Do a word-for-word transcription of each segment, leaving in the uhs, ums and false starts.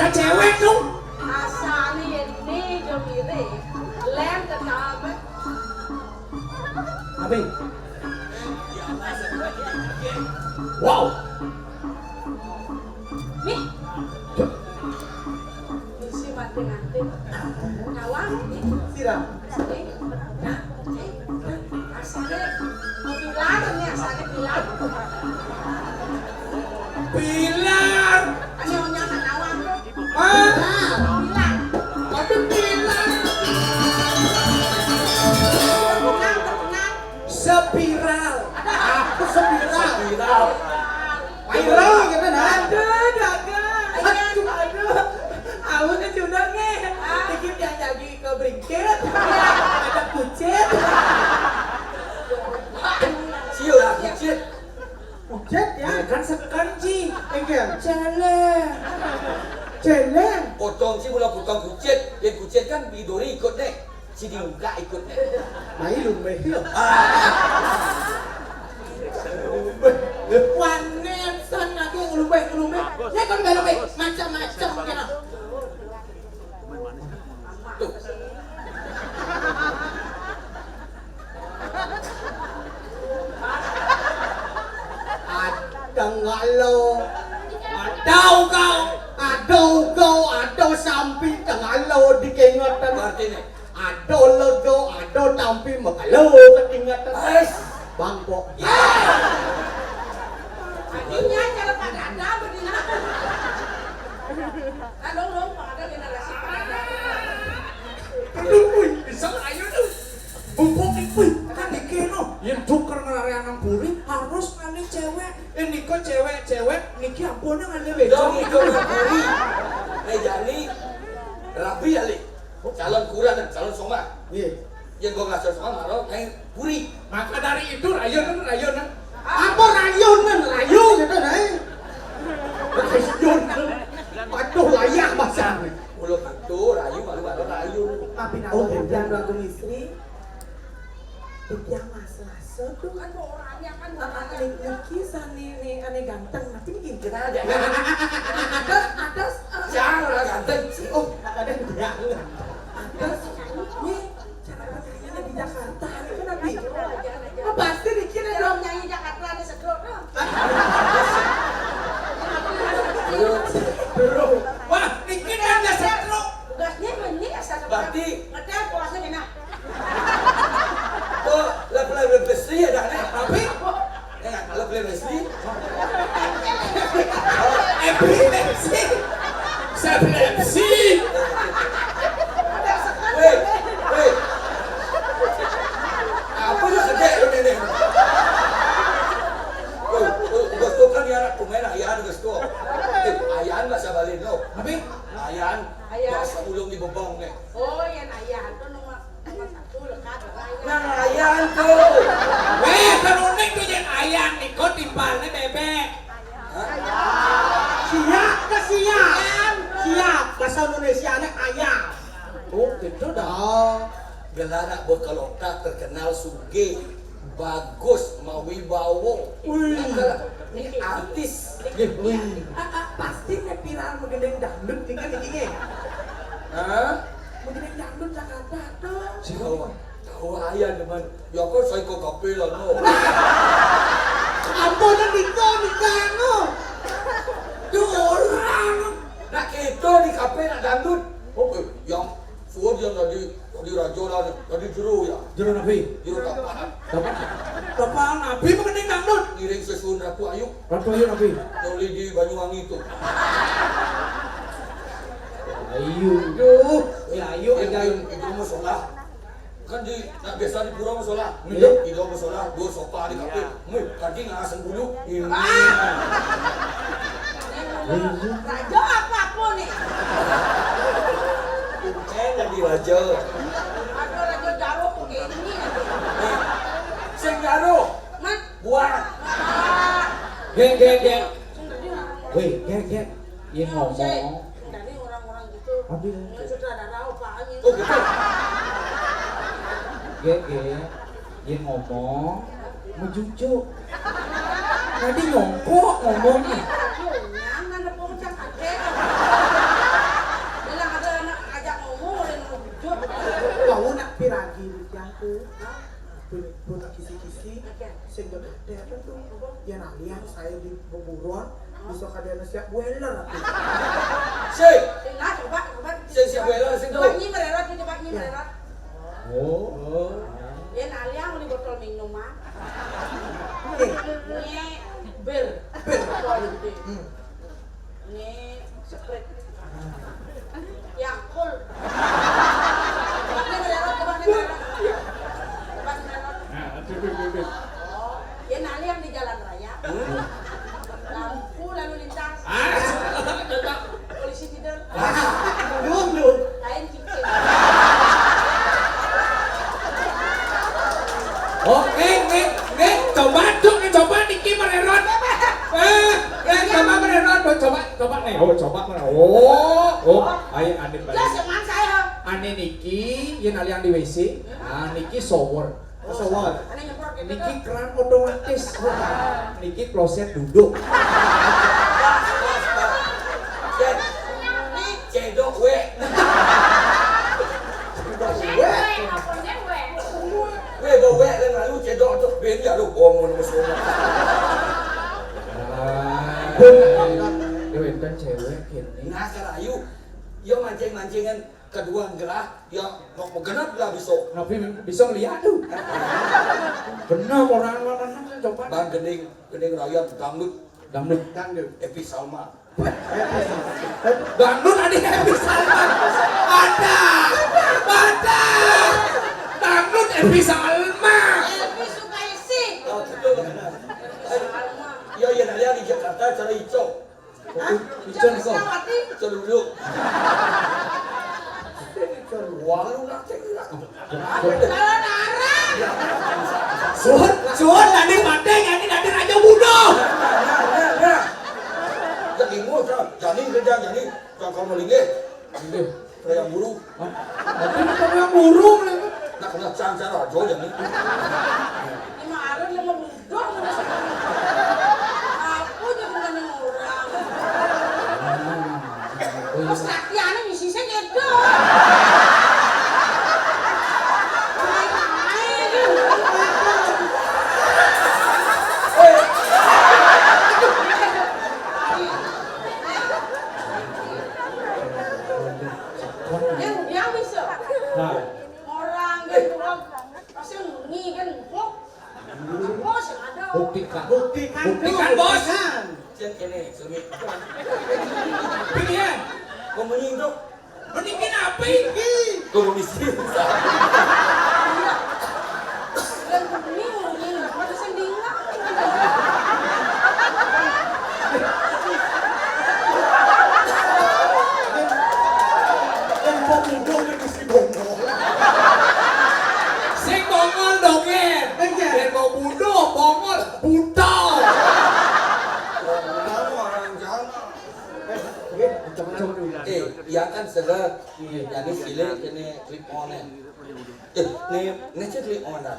Cewek dong. Asale yén né yo mirip, lén tetep. Apa? Wow. Nih. Isi mati-mati. Nawang, nih. Sira. Nih. Nah, nih. Asale pilar, nih asale pilar. Pilar. Ane onya nawang. Hah? Pilar. Tapi pilar. Terkenal, terkenal. Spiral. Aku spiral. Spiral. Viral gitu nah. Aduh, dagang. Aduh. Aduh. Aku kecundang nih. Dikit yang jadi ke bringkit. Ada kucit. Siu lah, kucit. Kucit ya. Nah, kan sekan, Ji. Enggak. Celeng. Celeng. Potong sih, ulah potong kucit. Yang kucit kan bidori ikut nih. Si diungkak ikut nih. Mai lumbeh ya. Ah. Wanet san lagi ngelumbeh-ngelumbeh. Ya kan belum, eh, macam-macam kena. Tuh. Tengalo. Adau kau. Adau kau. Adau sampi tengalo dikengetan. Artinya? Ado lego, ado tampi, makalo ketingatan. Ais. Bangkok. Artinya cara pada ada begini. Kan dong, dong, pada generasi pada. Aduh, wih, bisa ayo tuh. Bubuk iki, wih, kan iki no. Yang tuker ngelari anak puri harus ngane cewek. Eh, niko cewek-cewek, niki ampun ngane wedok. Dong, itu anak puri. Eh, jadi, rapi ya, Li? Calon kuran dan calon soma. Iya. Yang gua nggak calon soma, malah kayak puri. Maka dari itu, rayunan, rayunan. Apa rayunan? Rayu gitu, nah. Rayunan. Waduh, layak bahasa. Mulut itu, rayu, malu, malu, rayu. Tapi oh, nanti gitu. Jangan lagu istri. Tiang Mas Lasso tuh kan orangnya kan. Ah, ah, ni-, niki sani ni ane ganteng, tapi niki kenal aja. Atas, atas, eh, siapa ganteng? Oh, ada yang ganteng. Atas, ni cara pakaiannya di Jakarta, ini kan nanti. Oh, pasti niki nih dong nyanyi Jakarta ada sedot, dong. Bro, bro. Wah, niki ada sedot. Tugasnya ini ya, satu. Berarti ngetel puasnya kena. Oh, level-level besi ya, dah, nih. Tapi, ya, kalau level besi. Epilepsi. Epilepsi. Weh, weh. Apa lu sedek lu ini? Weh, weh, udah stop kan ya, anak pemain, ya, udah stop. Eh, ayah nggak sabarin lo. Tapi, ayah, ayah. Bahasa ulung di bebong nih. Oh, yang ayah, itu nomor Nah, ayan tuh. Weh, serunik tuh yen ayan niko timbalne bebek. Hah? Siap ke siap. Siap. Bahasa Indonesianya ayam. Oh, gitu dah. Gelar anak buah kelontak terkenal sugih, bagus, mawibawa. Wih. Nah, kalau ini artis. Nggih, wih. Ah, ah, pasti nek viral menggendeng dangdut iki kan iki nggih. Hah? Menggendeng dangdut Jakarta tuh. Siapa? Tahu aja, teman. Ya, kok saya kok kafe lah, no. Ampun, nika, nika, no. Duh, orang. Nah, kita di kafe nak dangdut. Oke, yang suruh dia tadi, tadi raja lah, tadi jero ya. Jero nabi. Jero kapan? Kapan? Kapan nabi mengenai dangdut? Ngiring sesuun Ratu Ayu. Ratu Ayu nabi. Yang di Banyuwangi itu. Ayu. Duh, ya ayu, yang, ayu. Yang, yang musola. Kan di, nak biasa di pura musola. Iya. Di pura musola, dua sofa di kafe. Iya. Wih, tadi ngasem dulu. Ini. Ah! Raja apa, apa nih? Eh, jadi raja. Ada raja jaruh kok kayak ini. Nah, sing jaruh. Mas. Buang. Ah. Gek, gek, gek. Wih, gek, gek. Iya, ngomong. Dari orang-orang gitu. Aduh. Ini sutradara apaan ini? Oh, gitu. Gek, gek. Iya, ngomong. Mau cucu. Tadi nyongkok ngomongnya. Nyaman, ada pocong, ada. Bisa kadéna siap boiler. Sik. Nah, coba, coba. Sik, siap boiler, sik, coba tuh. Nyi mererot, coba nyi mererot. Oh. Yén aliang beli botol minuman. Nyi bir. Bir. Botol bir. Hmm. Nyi Sprite. Yakult. Coba nyi mererot, coba nyi mererot. Coba nyi mererot. Nah, itu, itu, itu, itu. Oh, yén aliang di jalan raya. Hmm. Lampu lalu lintas. Ah, tetap. Polisi tidur. Ah, belum, belum. Lain cicing. Oke, nih, nih, coba dong, nih, coba niki mererot. Eh, eh, coba mererot, coba, coba nih, oh, coba mererot. Oh, oh, ayo, Anit balik. Jelas, teman saya. Anit niki, yén aliang di W C, ah, niki shower. Shower. Niki keran otomatis. Niki kloset duduk. Cedok wé. Wé, bawa wé, lalu cedok tuh. Beda lu, bohong, lu, semua. Ah, dewe kan cewek, kene. Nah, serayu. Yo mancing-mancingan kedua gelah, ya, mau genep lah bisa. Tapi bisa ngeliat tuh. Bener orang mana coba. Bang gending, gending raya dangdut. Dangdut. Dangdut. Epi Salma. Dangdut ada Epi Salma. Ada. Ada. Dangdut Epi Salma. Elvi Sukaisi. Oh, betul. Ya, ya, dari di Jakarta, cara hijau. Hah? Icon kok. Celuluk. Walu nanti. Suhun, suhun, tadi mati, jadi tadi raja bunuh. Nah, nah, nah. Jadi mau, jadi kerja, jadi cangkang melinggih. Iya. Kayak burung. Hah? Tapi ini kamu yang burung, ya? Nah, kena cang-cang aja, ya, nih. Ini mah Arun yang mau budak, mau sekarang. Aku aja bukan yang orang. Terus kaki aneh ngisi saya gitu. Main-main. Yang, yang bisa. Nah. Orang gitu, pasti ngi kan ngepok. Bos, ada. Buktikan. Buktikan, buktikan, bos. Buktikan. Cek ini, Sumi. Pilihan. Mau menyinggung. Mendingin apa? Komunis. Iya. Yang kuning, kuning. Mau sendingan. Yang mau muda kan mesti bongol. Sing bongol dong, Ken. Iya. Yang mau muda, bongol, buta. Orang jalan. Eh, iya kan, saudara. Iya. Jadi sile kene clip on, ya. Eh, ne, ne cek clip on dah.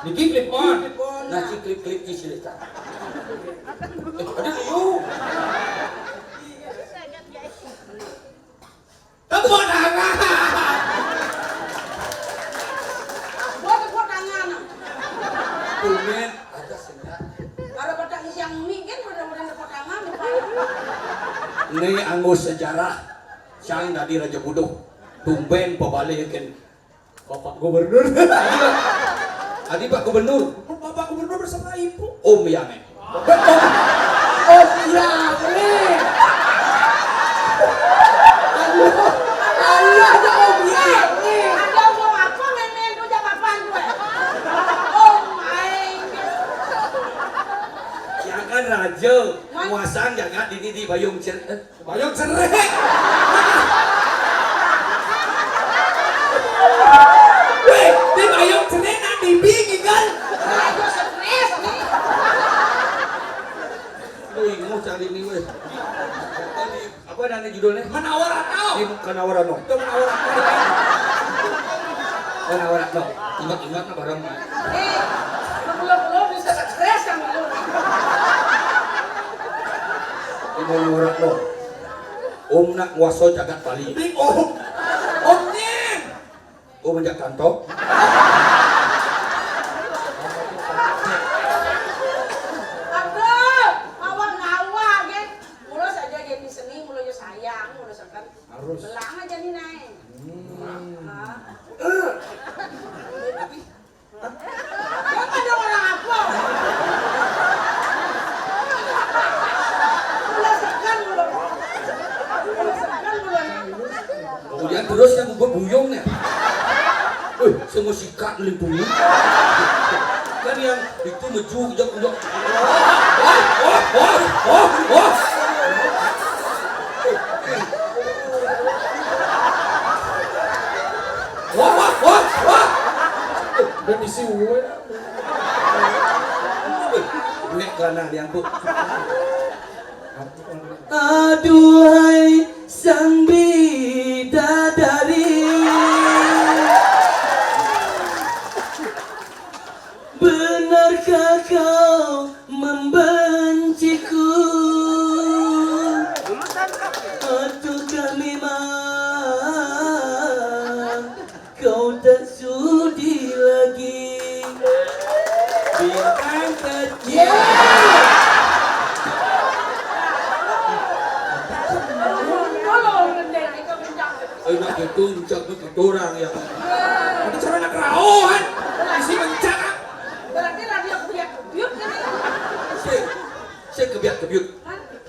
Niki clip on. Nah, cek clip-clip di sile, Kak. Eh, ada liu. Tepuk tangan. Gua tepuk tangan. Tumen ada senyap. Kalau pada siang ini kan mudah-mudahan tepuk tangan, Pak. Ini anggo sejarah. Sang dadi raja buduh. Tumben pabalikin Bapak Gubernur. Adi Pak Gubernur. Bapak Gubernur bersama Ibu. Om Yang. Om Yang. Aduh. Aduh, ada Om Yang. Ada Om apa, main-main tuh, jam apaan tuh, eh? Om Aing. Yang kan raja, nguasaan jagat ini di Bayung Cer-, eh, Bayung Cerik. Wih, di Bayung Cerik nak tibi gigal. Ayo stres nih. Wih, mau cari nih, weh. Apa namanya judulnya? Menawar Atau. Ini bukan Nawar Atau. Itu Menawar Atau. Menawar Atau. Ingat-ingat lah bareng. Eh, belum-belum bisa stres kan belum. Ini Menawar Atau. Om nak nguasa jagat Bali. Di Om. Om nyen. Om jak kantor. Aduh, awak ngawak. Belang aja nih naik. Hmm. Hah? Tapi, hah? Emang ada orang apa? Udah segan belum? Udah segan belum? Kemudian terus yang gue buyung nih. Eh, semua sikat melintungnya. Kan yang itu meju ujak-ujak. Wah, wah, wah, wah, wah. Wah, wah, wah, wah. Udah misi gue. Nek karena diangkut. Aduhai sang bidadari, benarkah kau membenciku? Ataukah memang kau tak sudi lagi? Bintang kecil. Ayo, nak gitu, ucap gitu orang ya. Ada cara nak kerauhan. Isi mencak. Berarti radio kebiak kebiut kan? Saya, saya kebiak kebiut.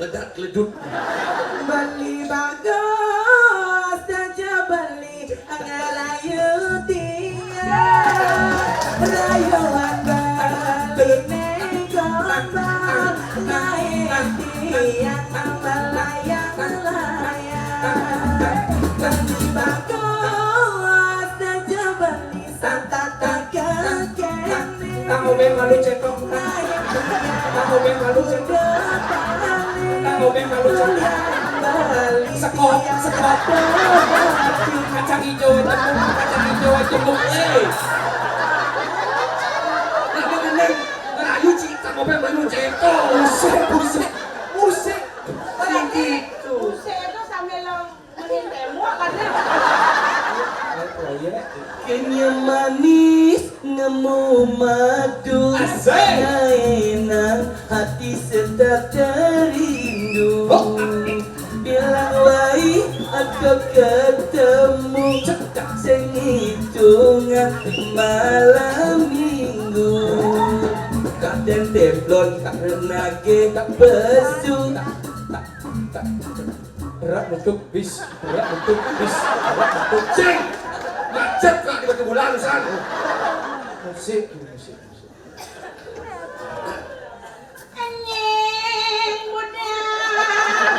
Ledak ledut. Beli bagus saja beli ngalayu dia. Rayuan beli ning gombal, naik tiang melayang-layang. Beli bagus saja beli Tahu be malu cetok. Tahu be malu cetok. Tahu be malu cetok. Sekop, sekop. Kacang hijau, tepung, kacang hijau, tepung. Eh. Apa kena ngerayu, Ci? Tahu be malu cetok. Musik, musik, musik. Orang itu. Musik itu sambil lo Kenyam manis nemu madu. Asik. Naenang hati tetap terindu. Oh, asik. Bilang wai atau ketemu. Cedak. Sing hitungan malam minggu. Kadang teflon karena ge besu. Berat untuk bis, berat untuk bis, berat untuk cing. Macet kak di Batu Bulan san. Musik, musik, musik. Anjing budak.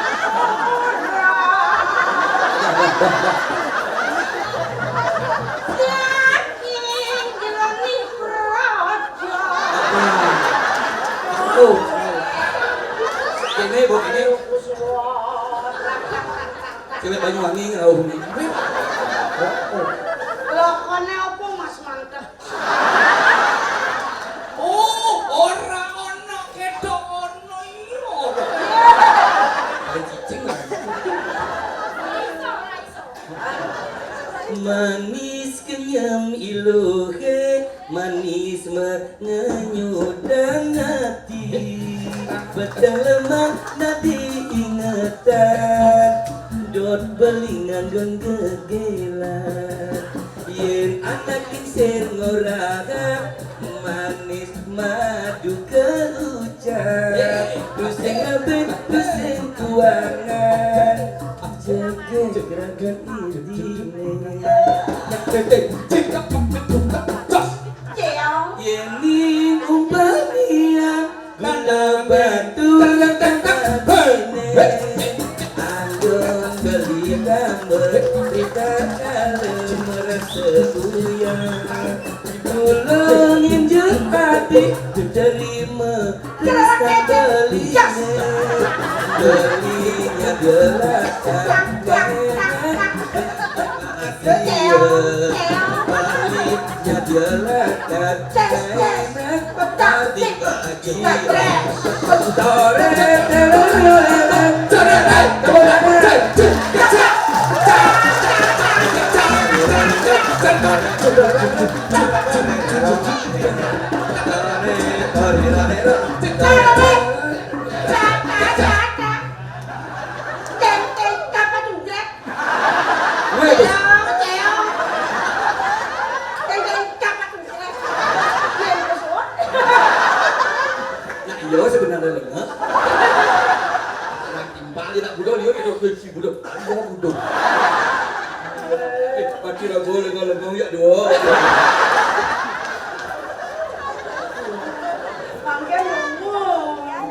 Yakin jerami projo. Tuh. Kene, Bu, kene. Cewek Banyuwangi ngerauh nih. Lo kone opo Mas mantep. Oh, ora ono, ketok ono, iya, ora. Ada cicing lah. Manis kenyam iluhe, manis mengenyudang hati. Petang lemah nadi ingetan, dot belingan don gegelan. Yen anak lingsir ngorahang, manis madu keucap. Tusing abet, tusing tuangan, jaga gerakan irine. Yen ning umpamian gula batu, anggon beli tambah, kita kalau merasa uyah. Tulungin jeng ati, terima Krista belinya, belinya belakang. Iya, belinya belakang. Enak petani. Ayo kita benci budak. Ayo budak. Eh, pati rago lengang-lengang ya dua. Mangke ngomong. Ya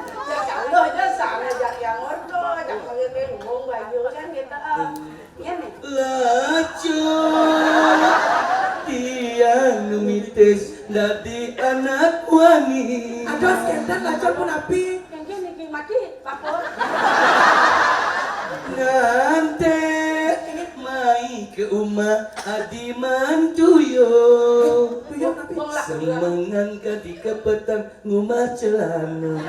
Allah, ya sana, jak yang ngono, jak panggil ngomong, bayu kan kita. Iya nih. Lacur tiang mitis dadi anak wani. Aduh, skender lacur pun api. Yang niki mati, Pak. Ngantek mai ke umah adi mantuyo. Tuyul tapi. Semengan kanti kepeteng ngumah celana.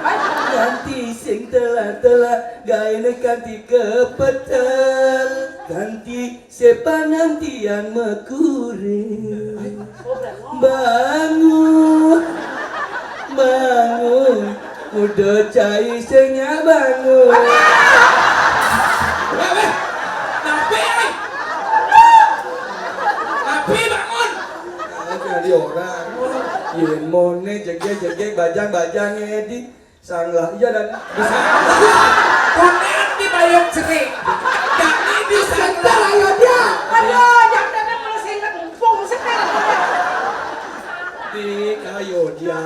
Kanti sing telah-telah gaene kanti kepetel. Kanti sepanantian mekure. Bangun, bangun, udah cai senya bangun. Weh, weh, napi, weh? Napi bangun? Ah, kali orang. Yen mone jegeg jegeg bajang bajang ngedi. Sanglah, iya dan bisa. Konen di bayok cerik. Kami bisa. Bentar, ayo dia. Aduh, jangan mulai singkat mumpung setel. Di kayo dia.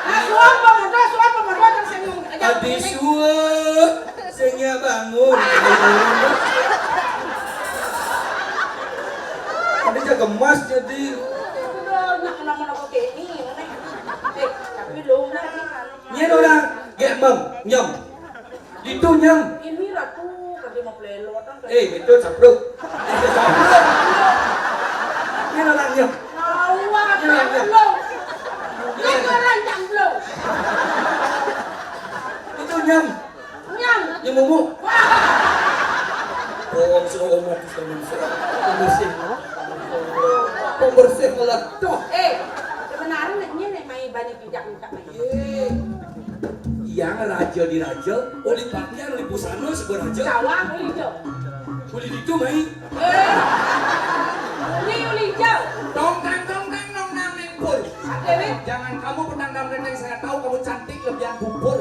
Nah, suan pemuda, suan pemuda tersenyum. Adi suwe, sing ya bangun. Adi jaga emas jadi. Udah, nak kenapa-napa kayak ini, mana? Eh, tapi lo udah nih. Nyen orang gemeng, nyem. Itu nyem. Ini ratu, kan dia mau pelelot, kan. Eh, betul, sapruk. Betul, sapruk. Nyen orang nyem. Awak, nyem, nyem. Belum. Nyem orang yang belum. Itu nyem. Nyem. Nyem mumu. Wah. Bohong, suruh omat, suruh manusia. Pembersih. Pembersih meletup. Eh, sebenarnya nih, nih, main banyak pijak minta main. Iya. Yang raja di raja, uli pakaian, uli busana, sebuah raja. Cawang, uli hijau. Uli itu, mai. Eh. Uli, uli hijau. Tong tang, tong tang, nong nang neng pur. Apa, Win? Jangan kamu petang dam dendeng, saya tahu kamu cantik lebihan bubur.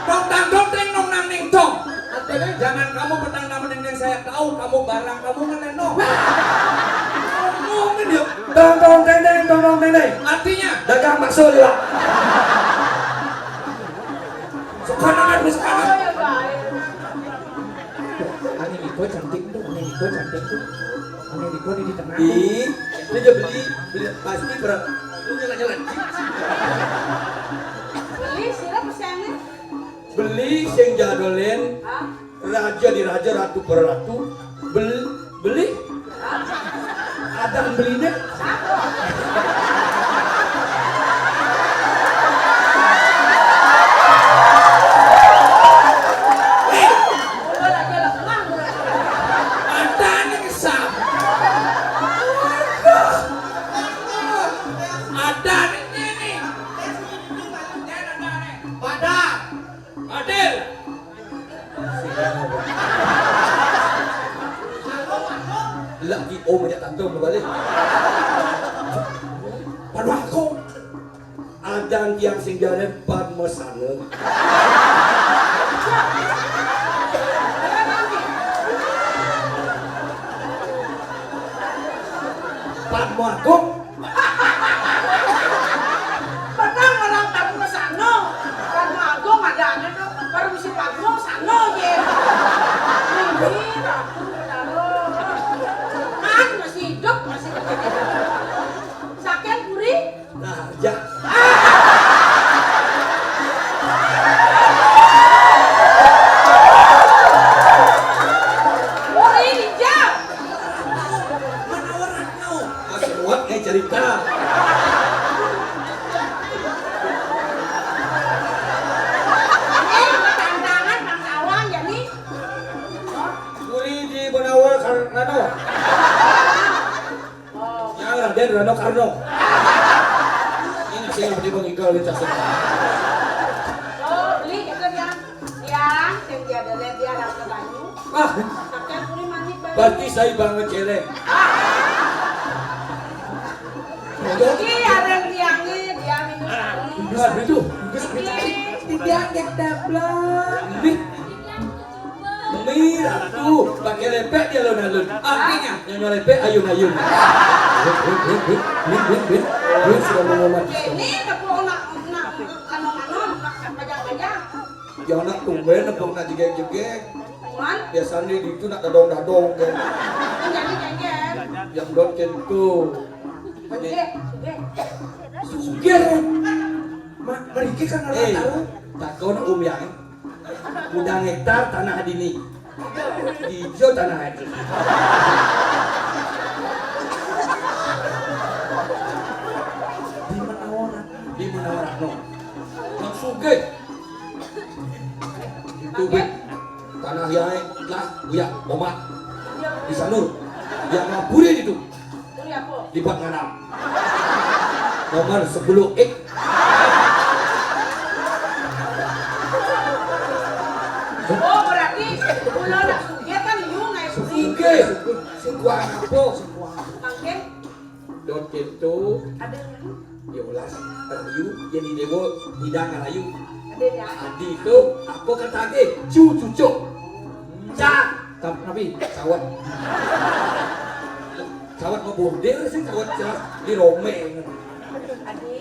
Tong tang, tong teng, nong nang neng tong. Apa, Win? Jangan kamu petang dam dendeng, saya tahu kamu barang kamu ngeleno. Ngomongin dia. Tong tong teng teng, tong tong teng teng. Artinya? Dagang bakso juga. Sekarang kan, sekarang. Angin iko cantik tuh, angin iko cantik tuh. Angin iko di, di tengah tuh. Ih, dia juga beli, beli pasti berat. Lu nyala-nyala. Beli sirap sing beli sing jadolen. Hah? Raja di raja, ratu per ratu. Bel-, beli. Hah? Ada belinya. Ada nih, Sab. Ada nih, nih, nih. Pada. Adil. Lagi om aja tante mau balik. Padahal kok ada tiang sing jalan Padmasana. Padma Agung. Padma orang Padma Sano. Padma Agung ada aja tuh. Baru mesti Padma Sano aja. Ini Ratu Betara. Kan masih hidup, masih hidup. Saken Puri. Nah, ya. Puri hijau. Mana orang tahu? Masih kuat, eh, cerita. Eh, tantangan Bang Awang, jadi. Puri di Bonawal Karnano. Oh. Ya, Raden Rano Karno. Ini sih yang penting mengigal di tas. Oh, beli gitu ya. Yang, yang dia ada lihat dia ada banyu. Ah. Pakai kulit manis banget. Berarti saya banget celeng. Ini ada yang tiangnya, dia minum. Aduh, Gus, Gus, Gus. Tidak, tidak, belum. Nih. Nih, tuh, pakai lepek dia alun-alun. Artinya, nyonya lepek ayun-ayun. Win, win, win, win, win, win. Win sudah mau mati. Ini tepung nak, nak, anu, anu, pajak-pajak. Ya, anak tumben, tepung nak jegeg-jegeg. Cuman? Biasanya di itu nak dadong-dadong, kan. Jadi jegeg. Yang dot kentu. Sugih, sugih. Sugih. Ma-, meriki kan orang Eh, tahu. Takon Om Yang. Udah ngektar tanah dini. Hijau tanah itu. Di Menawaran. Di Menawaran, no. Yang sugih. Itu, Bik. Tanah yang lah, ya, Oma. Di Sanur. Yang ngapuri itu. Lipat nganam. Nomor sepuluh X. Oh, berarti kula nak sugih kan yu naik sugih. Sugih. Sing kuang apa? Sing kuang. Mangke. Dot kento. Ada. Ya ulas. Rayu, jadi dewa, hidang rayu. Ada ya. Adi itu, apa kata age? Cu cucuk. Ca. Tam-, tapi, cawat. Cawat mau bordir sih, cawat jelas di Rome. Adi,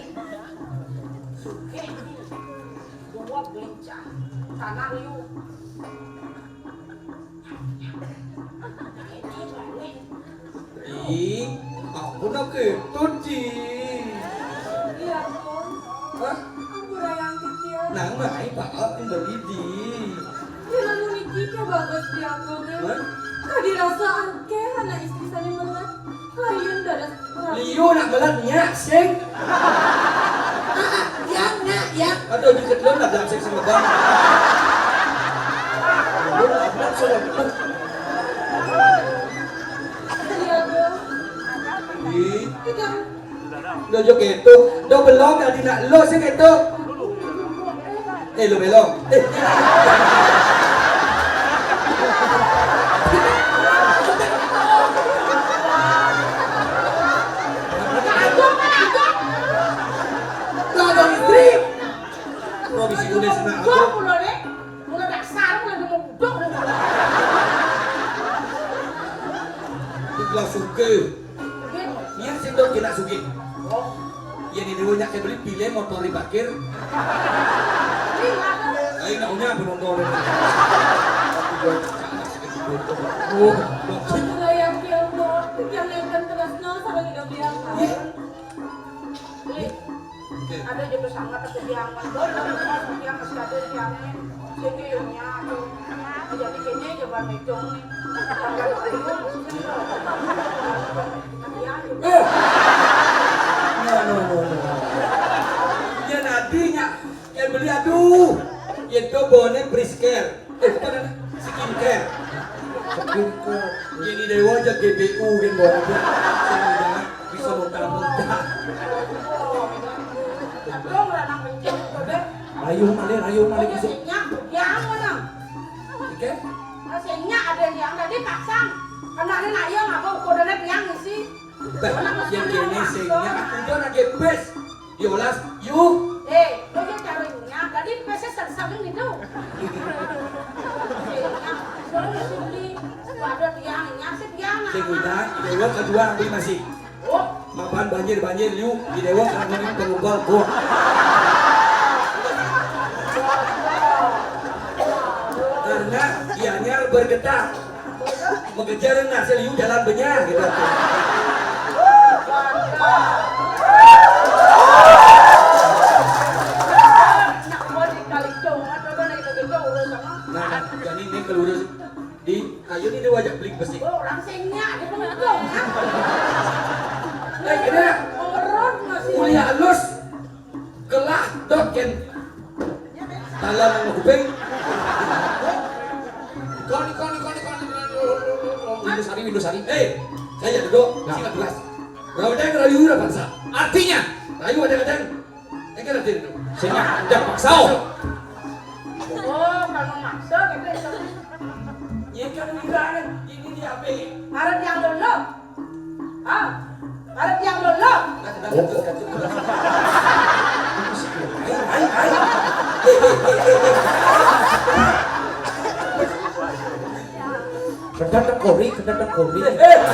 sugih. Dua belincah. Tanah liu. Ih, aku nak ketut, Ci. Iya, Bun. Hah? Aku rayang kecil. Nang mai, Pak, aku beli di. Dia lalu niki ke bagus di aku, deh. Hah? Tadi rasa angke, anak istri saya melet. Kalian dadas. Liu nak melet nyak, sing. Ah, ah, yang, nak, yang. Aduh, dikit lo nak dalam seksi megang. Lu nak melet, sudah. Iya, Bun. Ih. Iya. Lo jo keto. Do belum, adi nak lo sih keto. Eh, lo belum. Eh. Lo ada istri. Lo bisi udah senang aku. Mula dasar, mula dia mau budok. Itu lah sugih. Iya, sing dong kena sugih. Oh. Iya, di dulu nyak beli pilih motor diparkir. Ayo, nak punya apa motor? Oh, Aku rayang kecil, Bun. Yang nonton terus, no, sama hidup dia, kan? Iya. Beli. Oke. Ada juga sangat aku biangan, Bun. Aku biang masih ada biangan. Sini, ya, aku. Jadi kayaknya coba mencong nih. Eh! No, no, no, no. Ya, nantinya. Ya, beli, aduh. Ya, itu bonnya Prisker. Eh, bukan, ada skincare. Skincare. Ini dewa aja G B U kan, bonnya. Sehingga bisa muntah-muntah. Aduh, anak kenceng, udah. Rayu malih, rayu malih, Oke, masuk. Singnya, yang mana? Oke. Nah, singnya ada yang tadi pasang. Kena ada nak yang apa, ukurannya yang isi. Teh, yang kene singnya, aku udah nak gepes. Yolas, yuk. Eh, lo yang carinya, tadi pesnya sering-sering itu. Singnya, lo di sini, ada tiangnya, sih tiang. Sing udah, dewa kedua, beli masih. Oh. Mapan banjir-banjir, liu, di dewa, karena ini pengubal, gua. Karena dianyar bergetar. Mengejar nasi liu jalan benyah, gitu. Nah, jadi ini kelurus di kayu ini dia wajah beli besi. Oh, orang singnya, dia penguntung, kan? Eh, ini. Mengerut masih. Kuliah halus. Kelah dot ken. Talan nang kuping. Koni, koni, koni, koni. Windu Sari, Windu Sari. Eh, saya duduk. Nah. Sila tugas. Rawadang rayu udah paksa. Artinya, rayu ada kadang. Eh, kan artinya itu. Sehingga ada paksa. Oh, kalau maksa, gitu, itu. Ya, kan, ini dia, Be. Harap yang dulu. Ah, arep yang lolo. Oh, oh. Kori, kedap kori. Eh.